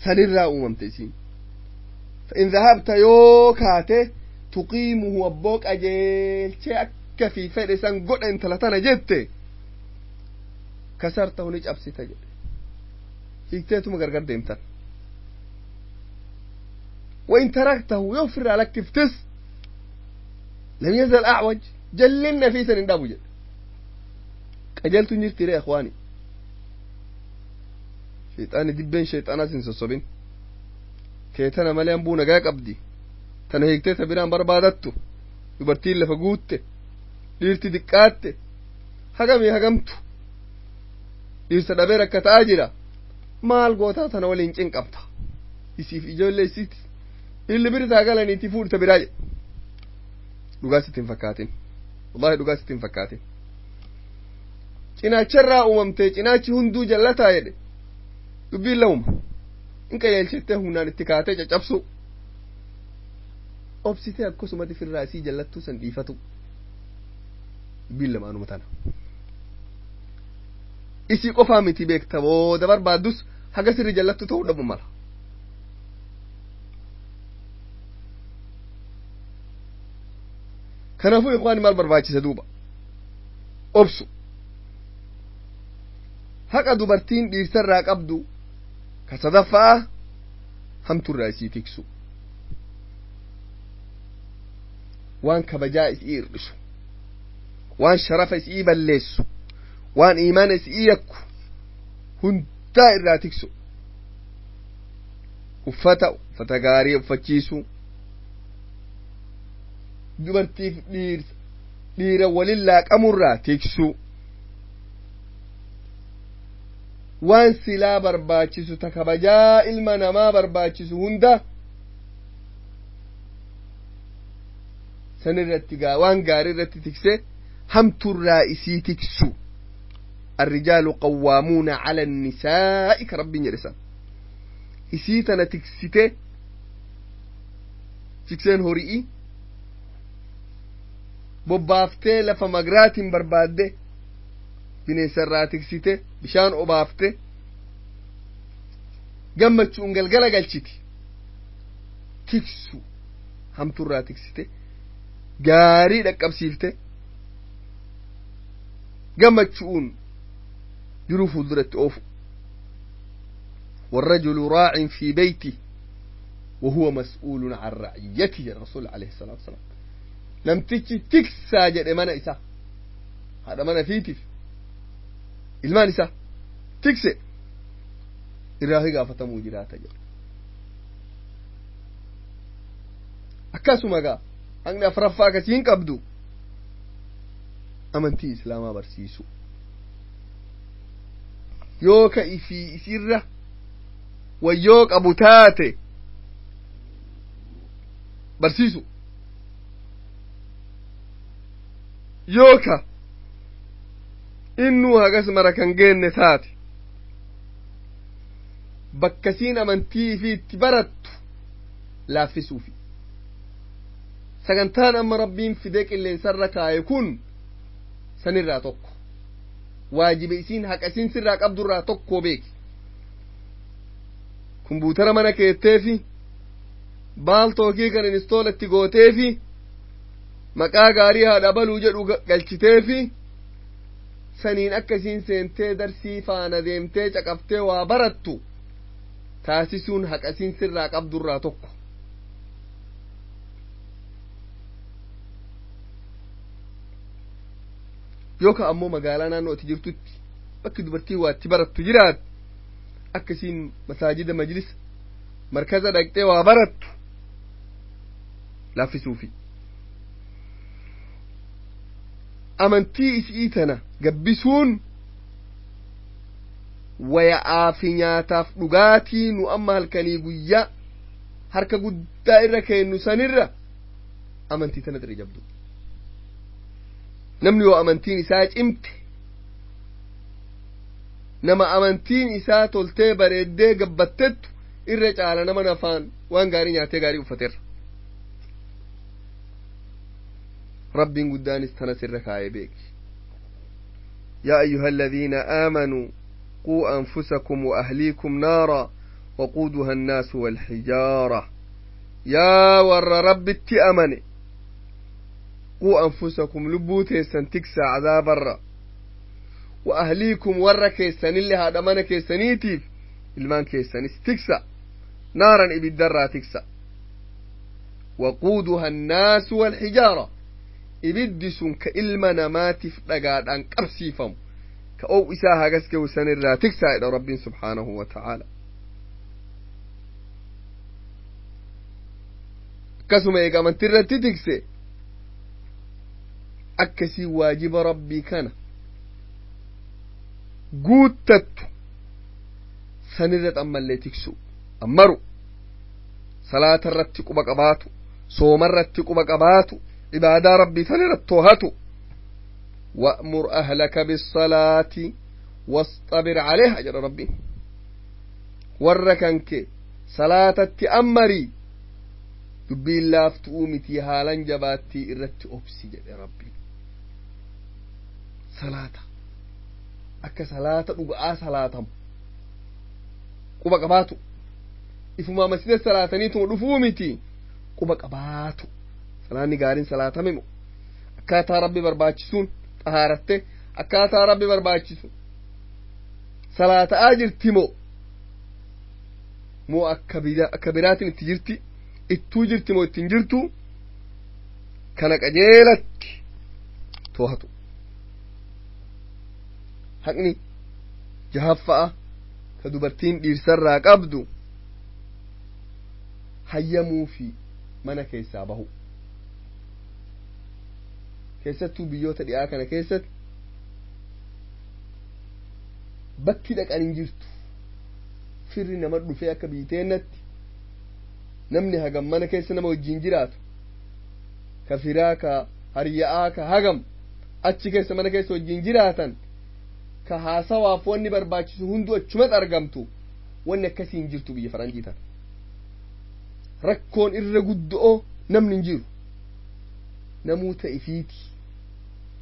sanirraa uumamte isiin. فإن ذهبت يوكاته تقيمه أبوك أجيلشي أكا في فرسان قد انت لتنا جبت كسرته نج أبسي تجد هيكتيتو مقرقر ديمتا. وإن تركته يوفر على كفتس لم يزل أعوج جلنا في سن دابو جد أجلتو نجرتي يا إخواني. شيطاني دبين شيطانا سنسوسوبين keetana malee hambuu nagaa qabdi tana hiiktee ta biraan barbaadattu dubartiin lafa guutte dhiirti diqqaatte hagamii hagamtu dhiirsa dhabee rakkataa jira maal gootaa tana waliin cinqabta isiif ijoollee isiiti illi biritaa galaniiti fuudhi ta biraa jedhe. Dhugaa sitti hin fakkaatin wallahi dhugaa sitti hin fakkaatin. Cinaacharraa uumamtee cinaachi hunduu jallataa jedhe dubbiin lamuma. In qajeelchettee humnaan itti kaatee caccabsu obsitee akkasumatti firraa isii jallattuu san dhiifatu dubbiin lamaanuma tana. Isii qofaa miti beekta booda barbaaddus haga sirri jallattu ta'uu dhabu mala. Kanaafuu ikhwaani maal barbaachisa duuba obsu haqa dubartiin dhiirsarraa qabdu ka sadaffaa hamturraa isii tiksu waan kabajaa isii hir'isu waan sharafa isii balleessu waan iimaana isii yakku hundaa irraa tiksu uffata uffata gaarii uffachiisu dubartiif dhiira walin laaqamurraa tiksu waan silaa barbaachisu ta kabajaa ilma namaa barbaachisu hunda san irratti waan gaarii irratti tikse hamturraa isii tiksu. الرجال قوامون على النساء كرب يرسا isii tana tiksite tikseen horii bobbaaftee lafa magraatiin barbaadde bineensarraa tiksite bishaan obaafte gammachuun galgala galchiti tiksu hamturraa tiksite gaarii dhaqqabsiifte. Gammachuun jiruu fuulduratti oofu. والرجل راع في بيته وهو مسؤول عن رعيته. الرسول عليه الصلاة والسلام namtichi tiksaa jedhe mana isaa, haadha mana fiitiif ilmaan isaa tikse, irraa gaafatamuu jiraata jedhe. Akkasuma gaa haqni afraffaa akkasiin qabdu amantii islaamaa barsiisu. Yoo ka ifii isirra wayyoo qabu taate barsiisu, yoo ka innuu hagas mara kan geenne taate bakkasiin amantii ifii itti barattu laaffisuufi. Sagantaan amma Rabbiin fidee qilleensarra kaaye kun sanirraa tokko, waajiba isiin haqa isiin sirraa qabdurraa tokko beeki. Kompuutara mana keetteefi baaltookii kan install itti gooteefi maqaa gaarii haadha baluu jedhu galchiteefi saniin akka isiin seentee darsii faana deemtee caqaftee waa barattu taasisuun haqa isiin sirraa qabdurraa tokko. Yookaan ammoo magaalaa naannoo ati jirtutti bakki dubartii waa itti barattu jiraat, akkasiin masaajida, majlisa, markaza dhaqxee waa barattu laaffisuufi. Amantii isii tana gabbisuun waya'aa fi nyaataaf dhugaatii nu amma halkanii guyyaa harka guddaa irra keennu sanirra amantii tana irra jabdu. Namni yoo amantiin isaa cimte, nama amantiin isaa toltee bareeddee gabbattettu irra caala nama nafaan waan gaarii nyaatee gaarii uffateerra. Rabbiin guddaanis tana sirra kaayee beeki. يا أيها الذين آمنوا قوا أنفسكم وأهليكم نارا وقودها الناس والحجارة. يا ور رب اتأمني، قوا أنفسكم lubbuu teessan tiksaa cadaabarra, وأهليكم warra keessanillee haadha mana keessaniitiif ilmaan keessanis tiksa, نارا ibiddarraa tiksa. وقودها الناس والحجارة, ibiddi sun ka ilma namaatiif dhagaadhaan qabsiifamu ka ow isaa hagas gahu sanirraa tiksaa jedha Rabbiin subhaanahu wa ta'aala. Akkasuma eega amantii irratti tikse, akkasii waajiba Rabbii kana guuttattu sanirra ammallee tiksu ammaru, salaata irratti quba qabaatu, sooma irratti quba qabaatu, cibaadaa Rabbii san irratti toohatu. وأمر أهلك بالصلاة واصطبر عليها jedha Rabbiin. Warra kanke salaatatti ammarii, dubbiin laaftu'uu mitii, haalan jabaattii irratti obsi jedhe Rabbiin. Salaata akka salaata dhuga'aa salaatamu quba qabaatu, ifumaa masjida salaataniituma dhufuu miti, quba qabaatu. Salaanni gaariin salaatame mo akkaataa Rabbi barbaachisuun xahaaratte, akkaataa Rabbi barbaachisu salaata'aa jirti moo moo akka akka biraatiin itti jirti, ittuu jirti moo ittiin jirtu, kana qajeelatti to'atu. Haqni jahaffa'a ka dubartiin dhiirsarraa qabdu hayyamuu fi mana keessaa bahu. Keessattuu biyyoota dhi'aa kana keessatti bakki dhaqan hin jirtu. Firri nama dhufee akka biiteennatti namni hagam mana keessa nama wajjin jiraatu, ka firaa, ka harya'aa, ka hagam achi keessa mana keessa wajjin jiraatan, ka haasawaaf wanni barbaachisu hundu achumatti argamtu, wanni akkasii hin jirtu biyya faranjii tana. Rakkoon irra guddo'oo namni hin jiru, namuu ta'ifiiti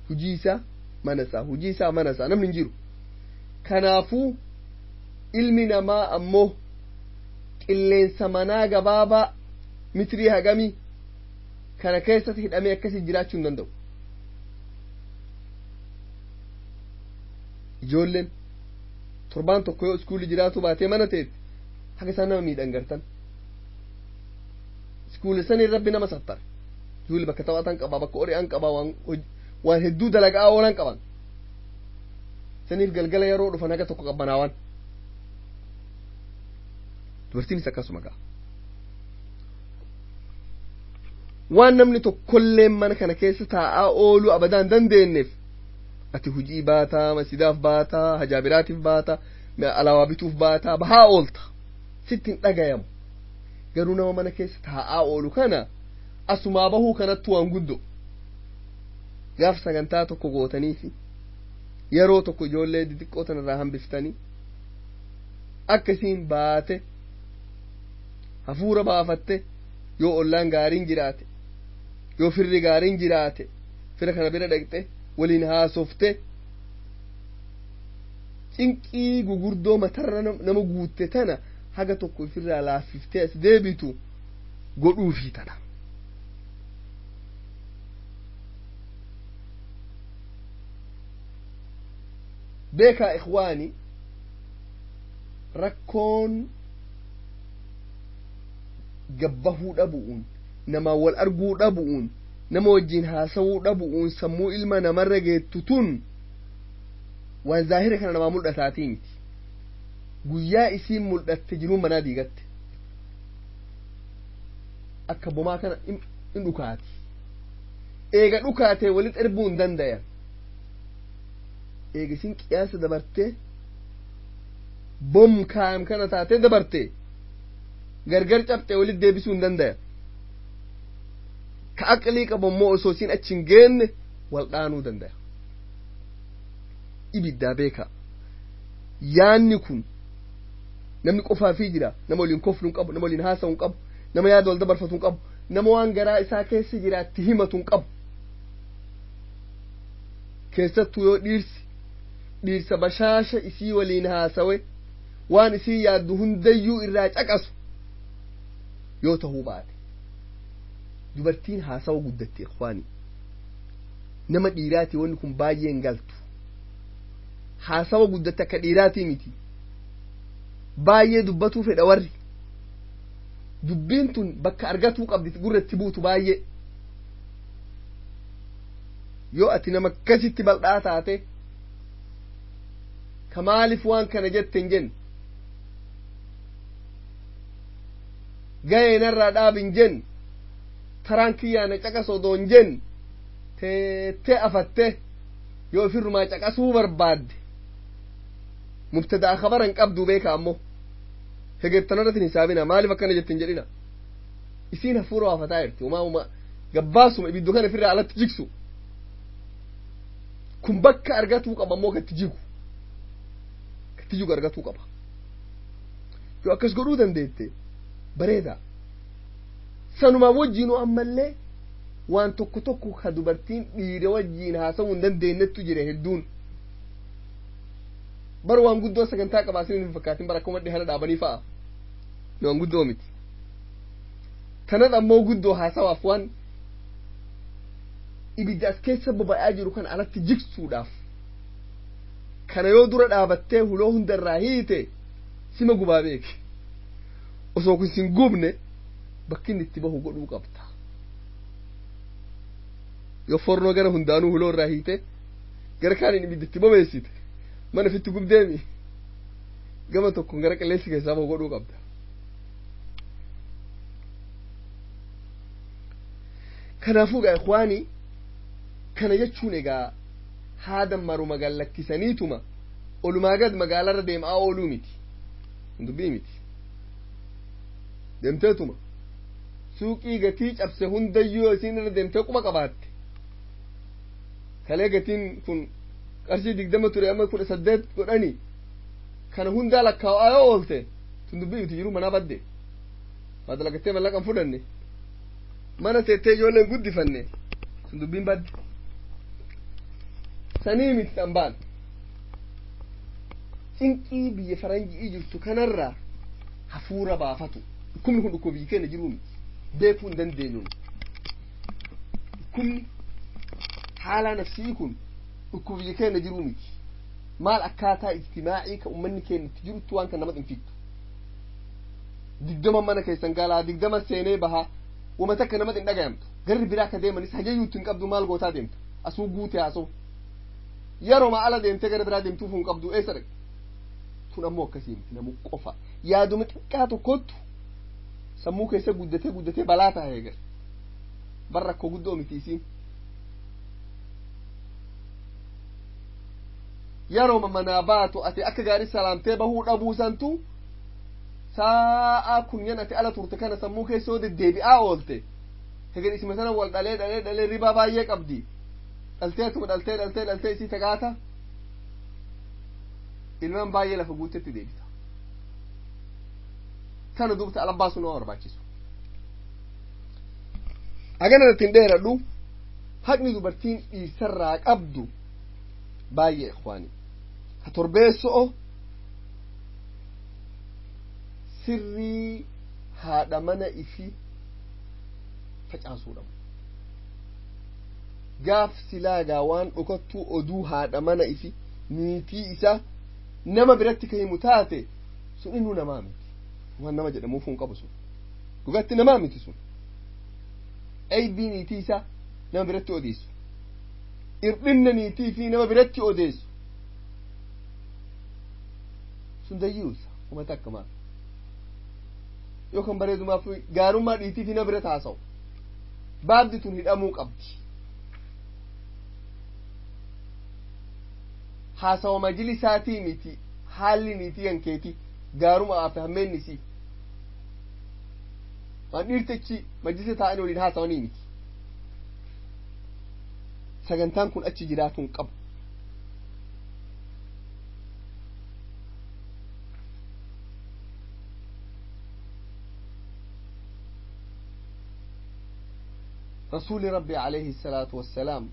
hujii isaa mana isaa, hujii isaa mana isaa, namni hin jiru. Kanaafuu ilmi namaa ammoo qilleensa manaa gabaabaa mitirii hagamii kana keessatti hidhamee akkasii jiraachuu hin danda'u. Ijoolleen torbaan tokko yoo iskuulli jiraatu baatee mana teetti haga isaan nama miidhan gartan. Iskuulli saniin rabbi nama sattara. Ijoolli bakka taphatan qaba, bakka ori'an qaba, waan hedduu dalagaa oolan qaban. Saniif galgala yeroo dhufan haga tokko qabbanaawan. Dubartiinis akkasuma ga'a. Waan namni tokkollee mana kana keessa taa'aa ooluu abadaan dandeenyeef ati hujii baataa, masidaaf baataa, hajaabiraatiif baataa, alaabaa bituuf baataa, bahaa oolta. Sitti hin dhagayamu. Garuu nama mana keessa taa'aa oolu kana asumaa bahuu kanattu waan guddoo. Gaaf sagantaa tokko gootaniifi yeroo tokko ijoollee xixiqqoo tanarraa hambiftanii akkasiin baate hafuura baafatte yoo ollaan gaariin jiraate yoo firri gaariin jiraate fira kana bira dhaqxe waliin haasofte cinqii gugurdoo matarra nama guutte tana haga tokko ofirraa laaffiftee as deebitu godhuufii tana. Beekaa ikhwaani, rakkoon gabbahuu dhabu'uun, nama wal arguu dhabu'uun, nama wajjiin haasawuu dhabu'uun sammuu ilma namarra geettu tun waan zaahira kana namaa mul'ataatii miti. Guyyaa isiin mul'atte jiruun manaa diigatte. Akka bomaa kana in dhukaati. Eega dhukaatee walitti erbuu hin dandayan. Eega isin qiyaasa dabartee bom kaayam kana taatee dabarte gargar cabxee walitti deebisuu hin dandayan. Ka aqlii qabu immoo osoo isin achi hin geenne wal dhaanuu dandaya. Ibiddaa beekaa. Yaanni kun namni qofaafii jira, nama waliin koflu hin qabu, nama waliin haasa'u hin qabu, nama yaada wal dabarfatu hin qabu, nama waan garaa isaa keessa jiraatti himatu hin qabu. Keessattuu yoo dhiirsi dhiirsa bashaasha isii waliin haasawe waan isii yaaddu hundayyuu irraa caqasu yoo tahuu baate. Dubartiin haasawa guddatte ikhwaani. Nama dhiiraati wanni kun baay'een galtu. Haasawa guddatte akka dhiiraatii miti. Baay'ee dubbatuu fedha warri. Dubbiin tun bakka argatuu qabdi gurratti buutu baay'ee. Yoo ati nama akkasitti bal'aa taate ka maaliif waan kana jette hin jenne, ga'ee narraa dhaabi hin jenne, taraan kiyyaa na caqas odoo hin jenne, teettee afatte yoo ofirrumaa caqasuu barbaadde mubtada'a khabara hin qabdu beeka. Ammoo hegertanarratti hin hisaabina, maaliif akkana jette hin jedhina. Isiin hafuura waafataa jirti, umaa gabbaasuma ibiddu kana ofirraa alatti jigsu. Kun bakka argatuu qaba ammoo katti jigu katti jigu argatuu qaba. Yoo akkas godhuu dandeette bareeda. Sanumaa wajjiinuu ammallee waan tokko tokko ka dubartiin dhiira wajjiin haasawuu hin dandeenyettu jira hedduun. Bar waan guddoo sagantaa qabaa isin hin fakkaatin, bara akkuma dhihana dhaabanii fa'a. Waan guddoo miti. Tanat ammoo guddoo haasawaaf waan ibidda as keessa boba'aa jiru kan alatti jigsuudhaaf kana yoo dura dhaabattee huloo hundarraa hiite sima gubaa beeki. Osoo kun sin gubne bakki inni itti bahu godhuu qabda. Yoo fornoo gara hundaanuu huloo irraa hiite gara kaaniin ibidda itti bobeessite mana ofitti gubdeemi, gama tokkoon gara qilleensi keessaa bahu godhuu qabda. Kanaafuu gaa ikhwaanii, kana jechuun egaa haada maruma gallakkisaniituma olumaa gad magaalarra deemaa ooluu miti, dubbii miti. Deemteetuma suuqii gatii cabse hundayyuu yoo isiin irra deemtee quba qabaatte, kalee gatiin kun qarshii 20 ture amma 18 godhani, kana hundaa lakkaa'aa yoo oolte tun dubbii miti. Jiru manaa badde, waa dalagattee mallaqa hin fudhanne, mana teettee ijoolleen guddifanne, sun dubbiin badde. Sanii miti dhanbaan cinqii biyya faranjii jirtu kanarraa hafuura baafatu. Dhukkubni kun dhukkuba biyyi keenya jiruu miti, beekuu hin dandeenyu. Dhukkubni haala nafsii kun dhukkuba biyya keenya jiruu miti. Maal akkaataa ijtimaacii ka ummanni keenya itti jirutti waan kan namatti hin fiddu. 20 mana keessan galaa, 20 seenee bahaa, wama takka namatti hin dhagayamtu. Garri biraa ka deemanis hajayyuutti hin qabdu. Maal gootaa deemta? Asuu guute haasa'u yeroo ala deemtee gara biraa deemtuuf hin qabdu. Eessa dhaqe tun? Ammoo akkasii miti. Namu qofa yaaduma xiqqaa tokkottu sammuu keessa guddatee guddatee balaa ta'a. Eegal bar rakkoo guddoo miti isiin. Yeroo manaa baatu ati akka gaarii salaamtee bahuu dhabuu santu sa'a kunyan ati ala turte kana sammuu keessa yoo deddeebi'aa oolte, heger isima sana wal dhalee dhalee dhalee ribaa baay'ee qabdi. Dhaltee atuma dhaltee dhaltee dhaltee isii tagaata ilmaan baay'ee lafa guutetti deebita. Kana dubta ala baasu nama barbaachisu. Hagana irratti hin dheeradhu. Haqni dubartiin dhiirsarraa qabdu baay'ee, ikhwaani. Ka torbeesso'o, sirrii haadha mana ifi facaasuu dhabu. Gaaf silaagaa waan dhokattuu oduu haadha mana ifi, niitii isaa nama biratti ka himu taate, sun innuu namaa miti. Waan nama jedhamuuf hin qabu. Sun dhugatti namaa miti. Sun aybii niitii isaa nama biratti odeessu, irdhinna niitii fi nama biratti odeessu, sun dayyuusa. Umata akka maal yookaan bareedumaaf gaarummaa dhiitii fi nama biratti haasa'u, baabdi tun hidhamuu qabdi. Haasawa majlisaatii miti. Haalli niitii hankeeti gaarumaa fi hammeenni isii waan dhiirtichi majlisa taa'anii waliin haasawanii miti. Sagantaan kun achi jiraatu hin qabu. Rasuuli Rabbi alayhi salaatu wassalaam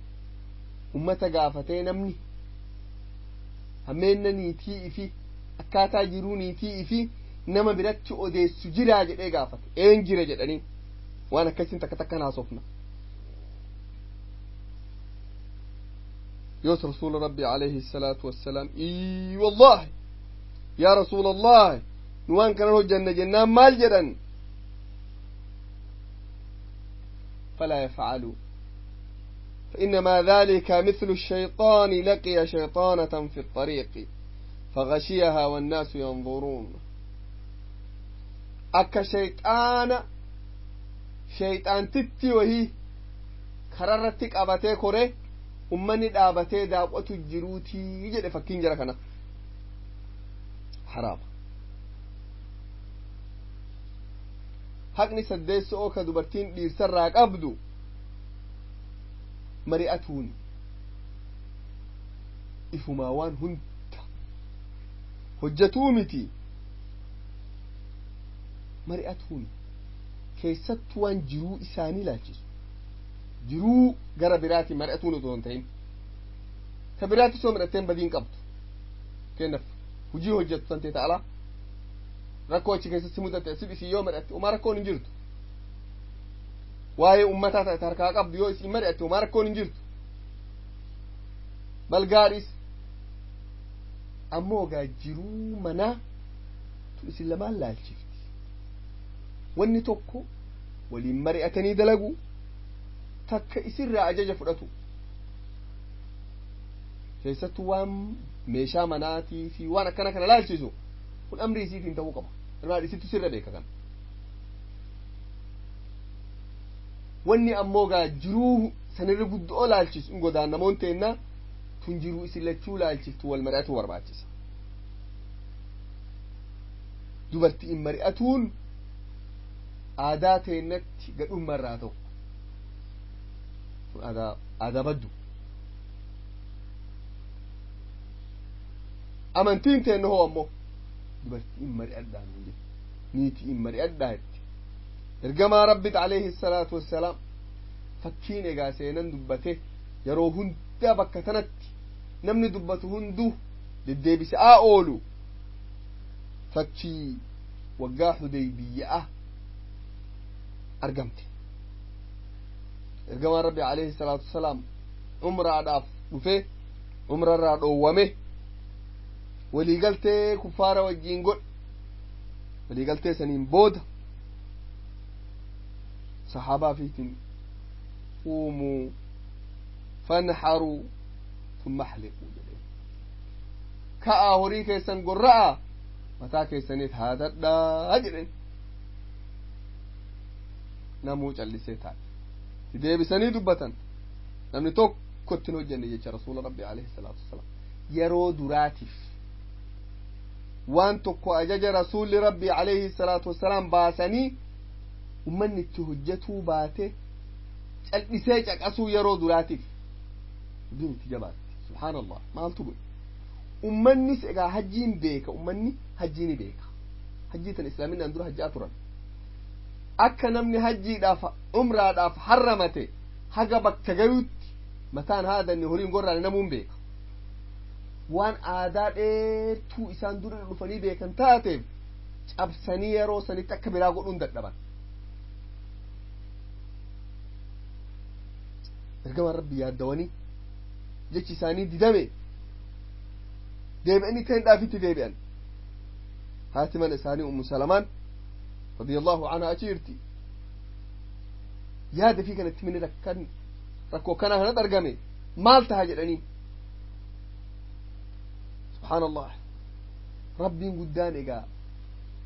ummata gaafatee, namni hammeenna niitii ifi, akkaataa jiruu niitii ifi nama biratti odeessu jiraa jedhee gaafate. Een jira jedhanii. Waan akkasiin takka takkan haasofna. Yoos Rasuula Rabbi alayhi salaatu wassalaam, ii wallahi yaa Rasuula Allah, nu waan kanan hojjanna jennaan, maal jedhan? فلا يفعلوا، فإنما ذلك مثل الشيطان لقي شيطانة في الطريق فغشيها والناس ينظرون. Akka shayxaana shayxaantitti wahii kararratti qabatee kore ummanni dhaabatee daawwatu jiruutii jedhe. Fakkiin jara kana haraama. Haqni saddeessoo ka dubartiin dhiirsarraa qabdu mari'atuuni. Ifumaa waan hunda hojjatuu miti, mari'atuuni. Keessattuu waan jiruu isaanii laalchisu, jiruu gara biraatiin mari'atuun otoo hin ta'in, ta biraatti soo mari'atteen badiin qabdu. Kennaf hujii hojjettu tantee ta'alaa rakkoo achi keessatti mudate asif isii yoo mari'atte, umaa rakkoon hin jirtu. Waa'ee ummataa ta'e harkaa qabdu yoo isin mari'atte, umaa rakkoon hin jirtu, bal gaadhis. Ammoo gaa jiruu manaa tun isin lamaan laalchifti. Wanni tokko waliin mari'atanii dalagu, takka isirraa ajaja fudhatu, keessattuu waan meeshaa manaatii fi waan akkana kana laalchisu. Kun amrii isiitiin ta'uu qaba. Irraa isittu sirra beeka kana. Wanni ammoo gaa jiruu sanirra guddoo laalchisu in godaan namoon teenna tun jiruu isin lachuu laalchiftu wal mari'atuu barbaachisa. Dubartii in mari'atuun aadaa teennatti gadhummarraa tokko. Aadaa aadaa baddu. Amantiin teenna hoo ammoo dubartiin mari'adhaa nuun jedhe, niitiin mari'adhaa jetti ergamaa Rabbit alayhi salaatu wassalaam. Fakkiin egaa seenan dubbate yeroo hunda bakka tanatti namni dubbatu hunduu deddeebisa'aa oolu, fakkii waggaa Xudeybiyya'a argamte. Ergamaan Rabbi alayhi salaatu wassalaam umraadhaaf dhufe, umrarraa dhoowwame. Waliigaltee kuffaara wajjiin godhe. Waliigaltee saniin booda sahaabaa fiitiin quumuu fanharuu thumma ahliquu jedheen. Ka'aa horii keessan gorra'aa, mataa keessaniit haadadhaa jedheen. Namuu callisee taa'e. Deebisanii dubbatan. Namni tokko ittiin hojjenne jecha Rasuula Rabbi alayhi salaatu wasalaam. Yeroo duraatiif waan tokko ajaja Rasuulli Rabbi alayhi salaatu wasalaam baasanii ummanni itti hojjetuu baate cal'isee caqasuu yeroo duraatiif dubbiin itti jabaatti. Subhaanallah, maaltu godhe? Ummannis egaa hajjiin beeka, ummanni hajjii ni beeka. Hajjii tan islaaminaan dura hajjaa turan. Akka namni hajjiidhaaf umraadhaaf harramate haga bakka gayutti mataan haadanne horiin gorraane namuun beeka. Waan aadaa dheertuu isaan dura dhufanii beekan taateef cabsanii yeroo sanitti akka biraa godhuun dadhaban. Ergamaan Rabbi yaaddawanii jechi isaanii didame deebi'anii ta'in dhaafitti deebi'an. Haati mana isaanii Ummu Salamaan radiyallahu anha achi jirti. Yaada fi kanatti mini rakkan rakkoo kanaa kanatti argame maal taha jedhanii. Subhaanallah, Rabbiin guddaan egaa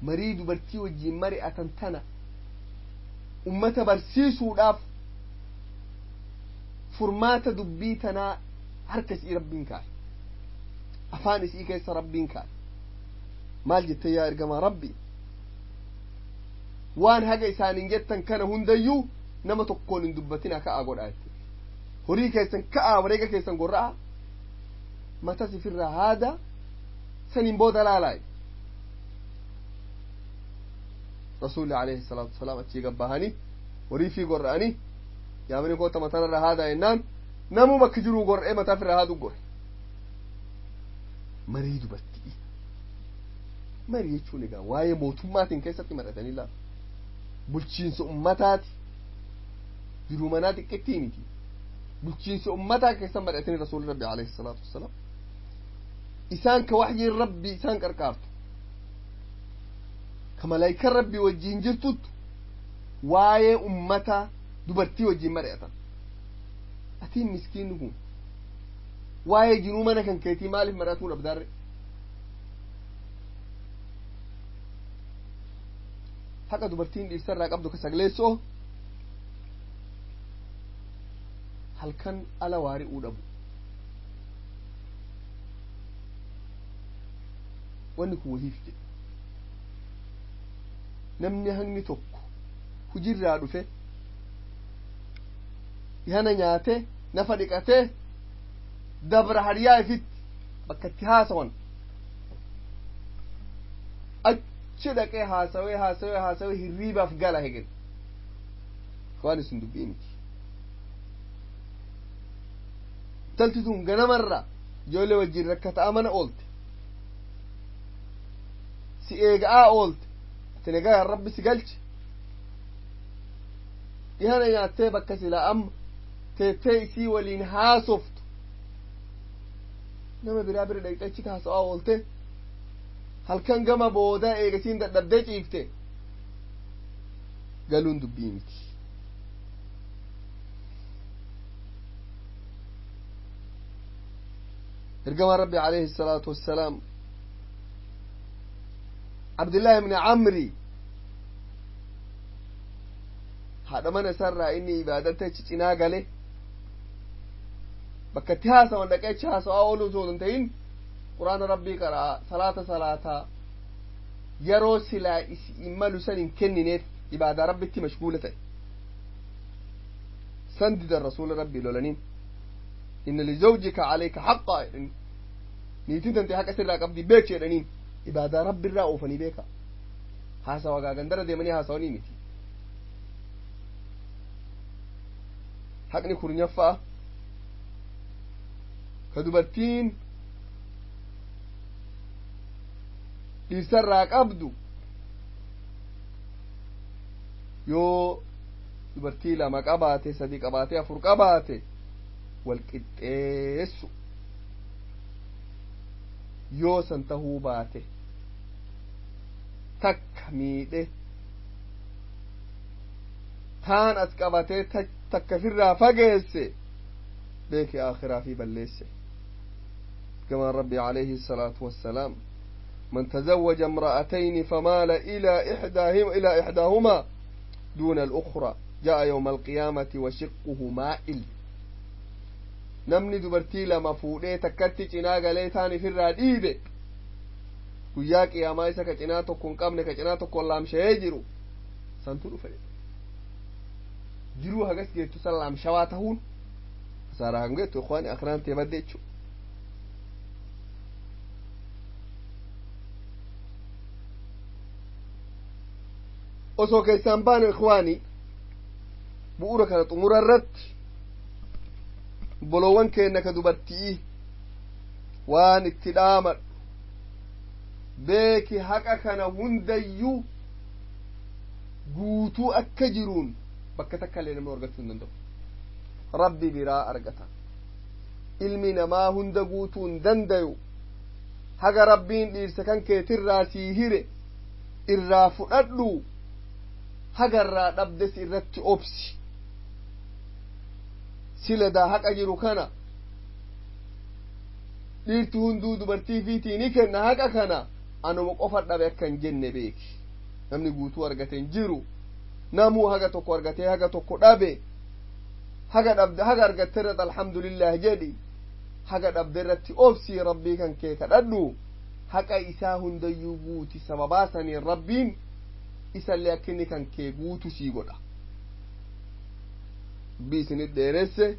marii dubartii wajjiin mari'atan tana ummata barsiisuudhaaf furmaata dubbii tanaa harka isii Rabbiin kaa'e, afaan isii keessa Rabbiin kaa'e. Maal jette? Yaa ergamaa Rabbi, waan haga isaanin jettan kana hundayyuu nama tokkoon hin dubbatina, ka'aa godhaa jette. Horii keessan ka'aa wareega keessan gorra'a, matas ifirraa haada, saniin booda laalaa. Rasuulli alayhi salaatu wasalaam achii gabbahanii horii fi gorra'anii yaamani koota matanarra haadaa jennaan namuu bakki jiruu gor'ee mataa ofirraa haadu gore. Marii dubartii marii jechuun egaa waa'ee mootummaatiin keessatti mari'atanii laala. Bulchiinsa ummataati, jiruu manaa xiqqittii miti. Bulchiinsa ummataa keessa mari'atanii Rasuulli Rabbi alayhi salaatu wasalaam isaan ka waxyiin Rabbi isaan qarqaartu, ka malaayikaan Rabbi wajjiin jirtuttu waa'ee ummataa dubartii wajjiin mari'atan. Atiin miskiinni kun waa'ee jiruu mana kan keetii maaliif mari'atuu dhabdaarre? Haqa dubartiin dhiirsarraa qabdu ka sagleessoo halkan ala waari'uu dhabu. Wanni kun wahiif jedhe. Namni hangni tokko hujirraa dhufe ihana nyaate nafa dhiqatee dabra hariyaa ifitti bakka itti haasawan achi dhaqee haasawee haasawee haasawee hirriibaaf gala. Hegen waan isin dubbii miti. Intalti tun ganamarra ijoollee wajjin rakkataa mana oolte, si eega'aa oolte. Ati nagaa Rabbi si galche, dhihana nyaattee bakka silaa amma teettee isii waliin haasoftu nama biraa bira dhaqxee achitti haasa'aa oolte. Halkan gama boodaa eegasiin dadhabdee ciifte galuun dubbii miti. Ergamaan Rabbi alayhi salaatu wassalaam Abdullaahi ibni Camri haadha mana isaarraa inni ibaadatti achi cinaa gale bakka itti haasawan dhaqee achi haasawaa ooluu osoo hin ta'in Quraana Rabbii qara'a, salaata salaataa yeroo silaa isi malu san hin kennineef ibaadaa Rabbitti mashguula ta'e. San didan Rasuula Rabbii lolaniin. Inna lizawjika alayka haqqaa jedhaniin, niitiin tante haqa sirraa qabdi beek jedhaniin. Ibaadaa Rabbi irraa oofanii beeka. Haasawa gaagandara deemanii haasawanii miti. Haqni kurnyaffaa ka dubartiin dhiirsarraa qabdu, yoo dubartii lama qabaate, sadi qabaate, afur qabaate, wal qixxeessu. Yoo san tahuu baate, takka miidhe taan as qabatee takka firraa fageesse, beeki aakhiraa fi balleesse. كما ربي عليه الصلاة والسلام: من تزوج امرأتين فمال إلى إحداهما دون الأخرى جاء يوم القيامة وشقه مائل. Namni dubartii lama fuudhee takkatti cinaa galee taani firraa dhiibe, guyyaa qiyaamaa isa ka cinaa tokko hin qabne, ka cinaa tokko laamsha'ee jiru santu dhufe. Jiruu hagas geettu san laamshawaa tahuun kasaaraa han geettu, ikwaani, akiraan tee badde jechu. Osoo keessaan baanu, ikwaani, bu'ura kana xumura irratti bolowwan keenna ka dubartii waan itti dhaamadhu: beeki, haqa kana hundayyuu guutuu akka jiruun bakka takka illee namni argachuu hin danda'u. Rabbi biraa argata. Ilmi namaa hunda guutuu hin dandayu. Haga Rabbiin dhiirsa kan keetirraa sii hire irraa fudhadhu, haga irraa dhabdes irratti obsi. Sila daa haqa jiru kana dhiirti hunduu dubartii fiitii ni kenna, haqa kana anuma qofa dhabe akka hin jenne beeki. Namni guutuu argate hin jiru. Namuu haga tokko argatee haga tokko dhabe. Haga dhabde, haga argatte irratti alhamdulillah jedhi, haga dhabde irratti obsii, Rabbii kan kee kadhadhu, haqa isaa hundayyuu guuti. Sababaa saniin Rabbiin isallee akka inni kan kee guutu sii godha. Dubbii isinit dheeresse.